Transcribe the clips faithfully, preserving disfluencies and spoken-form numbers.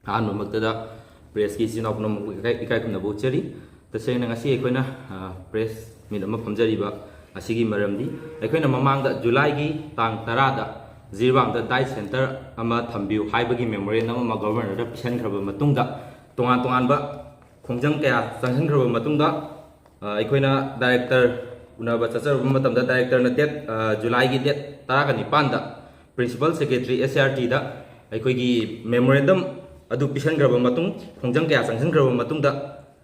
ꯑꯍꯥꯟꯕꯃꯛꯇꯗ ꯄ꯭ꯔꯦꯁꯀꯤ ꯏꯆꯤꯟ ꯏꯅꯥꯎ ꯄꯨꯝꯅꯃꯛꯄꯨ ꯏꯀꯥꯏ ꯏꯀꯥꯏ ꯈꯨꯝꯅꯕ ꯎꯠꯆꯔꯤ꯫ ꯇꯁꯦꯡꯅ ꯉꯁꯤ ꯑꯩꯈꯣꯏꯅ ꯄ꯭ꯔꯦꯁ ꯃꯤꯠ ꯑꯃ ꯐꯝꯖꯔꯤꯕ ꯑꯁꯤꯒꯤ ꯃꯔꯝꯗꯤ, ꯑꯩꯈꯣꯏꯅ ꯃꯃꯥꯡꯗ ꯖꯨꯂꯥꯏꯒꯤ ꯇꯥꯡ ꯇꯔꯥꯗ ꯖꯤꯔꯤꯕꯥꯝꯗ ꯗꯥꯏꯠ ꯁꯦꯟꯇꯔ ꯑꯃ ꯊꯝꯕꯤꯌꯨ ꯍꯥꯏꯕꯒꯤ ꯃꯦꯃꯣꯔꯦꯟꯗꯝ ꯑꯃ ꯒꯣꯕꯔꯅꯔꯗ ꯄꯤꯁꯤꯟꯈ꯭ꯔꯕ ꯃꯇꯨꯡꯗ, ꯇꯣꯉꯥꯟ ꯇꯣꯉꯥꯟꯕ ꯈꯣꯡꯖꯪ ꯀꯌꯥ ꯆꯪꯁꯤꯟꯈ꯭ꯔꯕ ꯃꯇꯨꯡꯗ, ꯑ, ꯑꯩꯈꯣꯏꯅ ꯗꯥꯏꯔꯦꯛꯇꯔ ꯎꯅꯕ ꯆꯠꯆꯔꯨꯕ ꯃꯇꯝꯗ, ꯗꯥꯏꯔꯦꯛꯇꯔꯅ ꯗꯦꯠ, ꯑ, ꯖꯨꯂꯥꯏꯒꯤ ꯗꯦꯠ ꯇꯔꯥꯒ ꯅꯤꯄꯥꯟꯗ ꯄ꯭ꯔꯤꯟꯁꯤꯄꯜ ꯁꯦꯀ꯭ꯔꯦꯇꯔꯤ ꯑꯦꯁ ꯑꯥꯔ ꯇꯤꯗ ꯑꯩꯈꯣꯏꯒꯤ ꯃꯦꯃꯣꯔꯦꯟꯗꯝ ꯑꯗꯨ ꯄꯤꯁꯤꯟꯈ꯭ꯔꯕ ꯃꯇꯨꯡ, ꯈꯣꯡꯖꯪ ꯀꯌꯥ ꯆꯪꯁꯤꯟꯈ꯭ꯔꯕ ꯃꯇꯨꯡꯗ,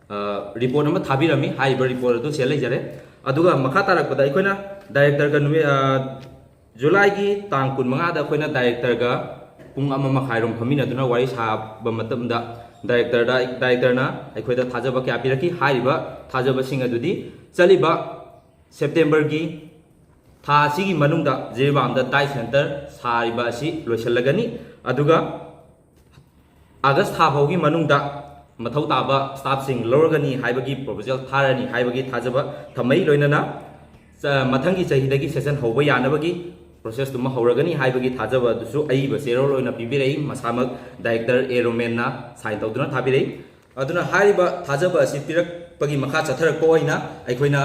ꯑ, ꯔꯤꯄꯣꯔꯠ ꯑꯃ ꯊꯥꯕꯤꯔꯝꯃꯤ꯫ ꯍꯥꯏꯔꯤꯕ ꯔꯤꯄꯣꯔꯠ ꯑꯗꯨ ꯁꯤꯗ ꯂꯩꯖꯔꯦ꯫ ꯑꯗꯨꯒ ꯃꯈꯥ ꯇꯥꯔꯛꯄꯗ ꯑꯩꯈꯣꯏꯅ ꯗꯥꯏꯔꯦꯛꯇꯔꯒ ꯅꯨꯃꯤꯠ, ꯑ, ꯖꯨꯂꯥꯏꯒꯤ ꯇꯥꯡ ꯀꯨꯟꯃꯉꯥꯗ ꯑꯩꯈꯣꯏꯅ ꯗꯥꯏꯔꯦꯛꯇꯔꯒ ꯄꯨꯡ ꯑꯃ ꯃꯈꯥꯏꯔꯣꯝ ꯐꯝꯃꯤꯟꯅꯗꯨꯅ ꯋꯥꯔꯤ ꯁꯥꯕ ꯃꯇꯝꯗ, ꯗꯥꯏꯔꯦꯛꯇꯔꯗ, ꯗꯥꯏꯔꯦꯛꯇꯔꯅ ꯑꯩꯈꯣꯏꯗ ꯊꯥꯖꯕ ꯀꯌꯥ ꯄꯤꯔꯛꯈꯤ꯫ ꯍꯥꯏꯔꯤꯕ ꯊꯥꯖꯕꯁꯤꯡ ꯑꯗꯨꯗꯤ ꯆꯠꯂꯤꯕ ꯁꯦꯞꯇꯦꯝꯕꯔꯒꯤ ꯊꯥ ꯑꯁꯤꯒꯤ ꯃꯅꯨꯡꯗ ꯖꯤꯔꯤꯕꯥꯝꯗ ꯗꯥꯏꯠ ꯁꯦꯟꯇꯔ ꯁꯥꯔꯤꯕ ꯑꯁꯤ ꯂꯣꯏꯁꯤꯜꯂꯒꯅꯤ꯫ ꯑꯗꯨꯒ ꯑꯥꯒꯁ ꯊꯥ ꯐꯥꯎꯒꯤ ꯃꯅꯨꯡꯗ ꯃꯊꯧ ꯇꯥꯕ ꯁ꯭ꯇꯥꯐꯁꯤꯡ ꯂꯧꯔꯒꯅꯤ ꯍꯥꯏꯕꯒꯤ ꯄ꯭ꯔꯣꯄꯣꯖꯦꯜ ꯊꯥꯔꯅꯤ ꯍꯥꯏꯕꯒꯤ ꯊꯥꯖꯕ ꯊꯝꯃꯩ꯫ ꯂꯣꯏꯅꯅ ꯆ-, ꯃꯊꯪꯒꯤ ꯆꯍꯤꯗꯒꯤ ꯁꯦꯁꯟ ꯍꯧꯕ ꯌꯥꯅꯕꯒꯤ ꯄ꯭ꯔꯣꯁꯦꯁꯇꯨꯃ ꯍꯧꯔꯒꯅꯤ ꯍꯥꯏꯕꯒꯤ ꯊꯥꯖꯕ ꯑꯗꯨꯁꯨ ꯑꯏꯕ ꯆꯦꯔꯣꯜ ꯑꯣꯏꯅ ꯄꯤꯕꯤꯔꯛꯏ꯫ ꯃꯁꯥꯃꯛ ꯗꯥꯏꯔꯦꯛꯇꯔ ꯑꯦ ꯔꯣꯃꯦꯟꯅ ꯁꯥꯏꯟ ꯇꯧꯗꯨꯅ ꯊꯥꯕꯤꯔꯛꯏ꯫ ꯑꯗꯨꯅ ꯍꯥꯏꯔꯤꯕ ꯊꯥꯖꯕ ꯑꯁꯤ ꯄꯤꯔꯛꯄꯒꯤ ꯃꯈꯥ ꯆꯠꯊꯔꯛꯄ ꯑꯣꯏꯅ ꯑꯩꯈꯣꯏꯅ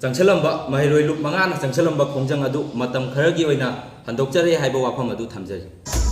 ꯆꯪꯁꯤꯜꯂꯝꯕ, ꯃꯍꯩꯔꯣꯏ ꯂꯨꯞ ꯃꯉꯥꯅ ꯆꯪꯁꯤꯜꯂꯝꯕ ꯈꯣꯡꯖꯪ ꯑꯗꯨ ꯃꯇꯝ ꯈꯔꯒꯤ ꯑꯣꯏꯅ ꯍꯟꯗꯣꯛꯆꯔꯦ ꯍꯥꯏꯕ ꯋꯥꯐꯝ ꯑꯗꯨ ꯊꯝꯖꯔꯤ꯫